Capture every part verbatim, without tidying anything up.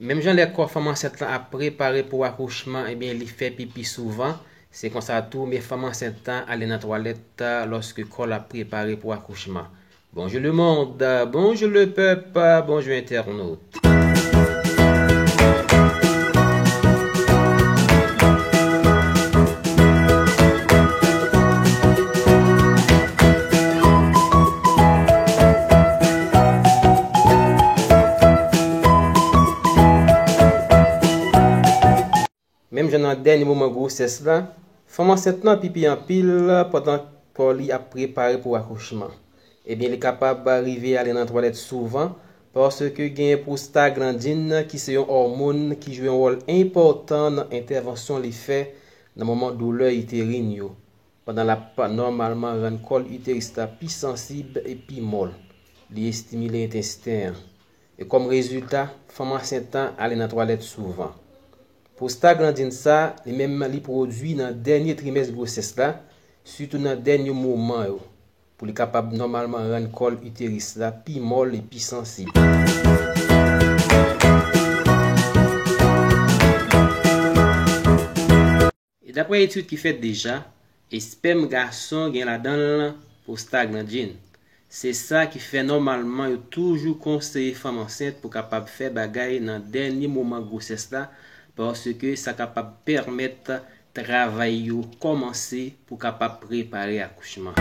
Menm jan lè kò fanm ansent lan ap prepare pou akouchman, ebyen, li fè pipi souvan, se konsa tou, men fanm ansent lan ale nan twalèt lòske kò l ap prepare pou akouchman. Bonjou lemonn, bonjou lepèp, bonjou entènot. Menm jan nan dènye moman gwosès la, fanm ansent lan pipi anpil pandan kò li ap prepare pou akouchman. Ebyen, li kapab rive ale nan twalèt souvan, paske genyen pwostaglandin ki se yon òmòn ki jwe yon wòl enpòtan nan entèvansyon li fè nan moman doulè iterin yo, pandan l ap nòmalman rann kòl iteris la pi sansib e pi mòl. Li estimile entesten an. E kòm rezilta, fanm ansent lan ale nan twalèt souvan. Pwostaglandin sa, li menm li pwodui nan dènye trimès gwosès la, sitou nan dènye moman yo, pou li kapab nòmalman rann kòl iteris la pi mòl e pi sansib. E daprè etid ki fèt deja, espèm gason gen ladan l pwostaglandin. Se sa ki fè nòmalman yo toujou konseye fanm ansent pou kapab fè bagay nan dènye moman gwosès la, paske sa kapab pèmèt travay yo kòmanse pou kapab prepare akouchman.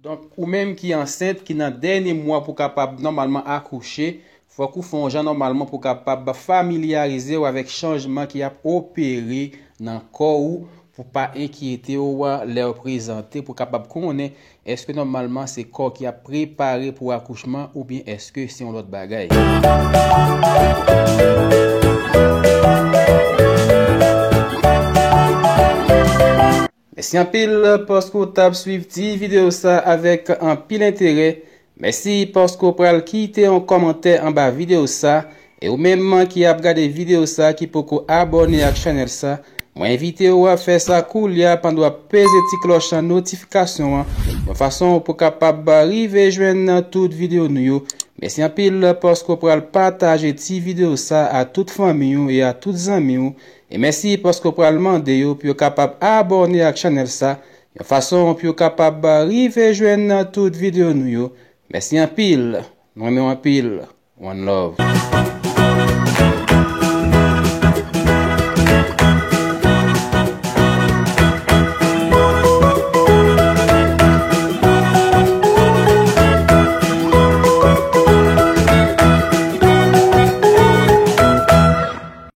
Donk, ou menm ki ansent, ki nan dènye mwa pou kapab nòmalman akouche, fòk ou fè yon jan nòmalman pou kapab familyarize w avèk chanjman ki ap opere nan kò ou, pou pa enkyete w lè yo prezante, pou kapab konnen èske nòmalman se kò ki ap prepare pou akouchman oubyen èske se yon lòt bagay. Mèsi anpil paske w t ap swiv ti videyo sa avèk anpil enterè. Mèsi paske w pral kite yon kòmantè anba videyo sa. E ou menm ki ap gade videyo sa ki poko abòne ak chanèl sa, mwen envite w a fè sa koulye a pandan w ap peze ti klòch notifikasyon an, yon fason pou kapab rive jwenn tout videyo nou yo. Mèsi anpil paske w pral pataje ti videyo sa a tout fanmi w e a tout zanmi w. E mèsi paske w pral mande yo pou yo kapab abòne ak chanèl sa, yon fason pou yo kapab rive jwenn tout videyo nou yo. Mèsi anpil. Nou renmen w anpil. One love.